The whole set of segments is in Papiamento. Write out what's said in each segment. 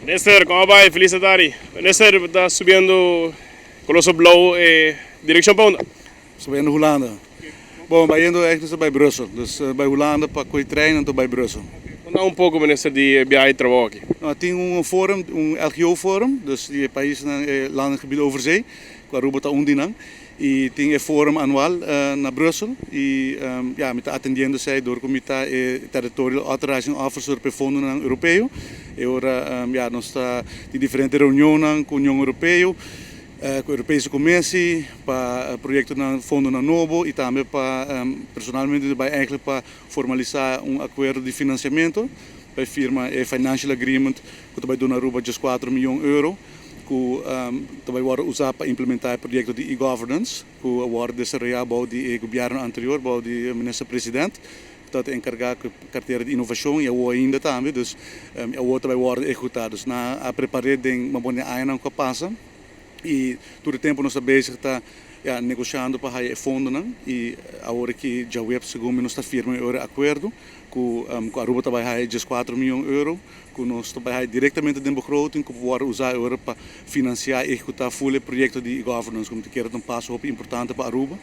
Minister, con a bay? Feliz tardi. Minister, bo ta subiendo Coloso Blauw e direccion pa unda? Subiendo Hulanda. Bon, bayendo eigenlijk nos ta bay Brussel. Dus bay Hulanda pa coy trein anto bay Brussel. Conta un poco, minister, di e biahe di trabou aki. No, tin un forum, un LGO forum, dus di e paisnan, e landen gebied overzee, cu Aruba ta un di nan. Y tin e forum anual na Brussel y ya mi ta atendiendo esey door cu mi ta e Territorial Authorizing Officer pa e fondonan Europeo. E ora ya nos ta tin diferente reunionnan cu Union Europeo, cu Europese Commissie pa proyectonan fondonan nobo y tambe pa personalmente mi ta bay eigenlijk pa formalisa un acuerdo di financiamento pa e firma e Financial Agreement cu ta bay duna Aruba 14 miyon euro, ku ta bai wòrdu usá pa implementá e proyekto di e-governance ku a wòrdu desaroyá bou di e gobièrnu anterior, bou di minister president ku tabata enkargá ku e kartera di inovashon i awor ainda tambe. Dus awor ta bai wòrdu ehekutá. Dus nan a prepar'é den un bon añanan ku a pasa i tur e tempu nos ta bezig ta ya negoshando pa haya e fondonan i awor aki djaweps segun mi nos ta firma e ora akuerdo ku Aruba ta bai haya 14 mion euro ku nos ta bai haya direktamente den begroting ku por wòrdu usá e ora pa finansiá i ehekutá ful e proyekto di e-governance ku mi ta kere ta un paso hopi importante pa Aruba.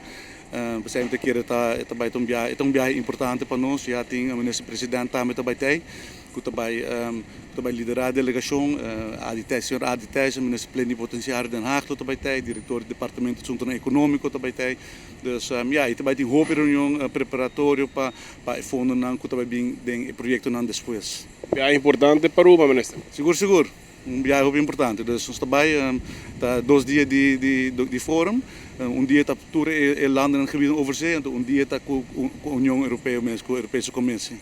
P'esei mi ta kere ta e ta bai ta un biahe e ta un biahe importante pa nos. Ya tin minister president tambe ta bai tei ku ta bai ku ta bai liderá e delegashon. Adi Thijs señor Adi Thijssen minister plenipotensiario Den Haag lo ta bai tei, direktor di departamento asuntunan ekonómiko ta bai tei. Dus ya i ta bai tin hopi reunion preparatorio pa pa e fondonan ku ta bai bin den e proyektonan despues. Biahe importante pa Aruba, minister. Sigur sigur, un biahe hopi importante. Dus nos ta bai, ta 2 dia di forum. Un dia ta tur e landennan gebieden overzee, anto un dia ta ku Union Europeo mes, ku Europese Commissie.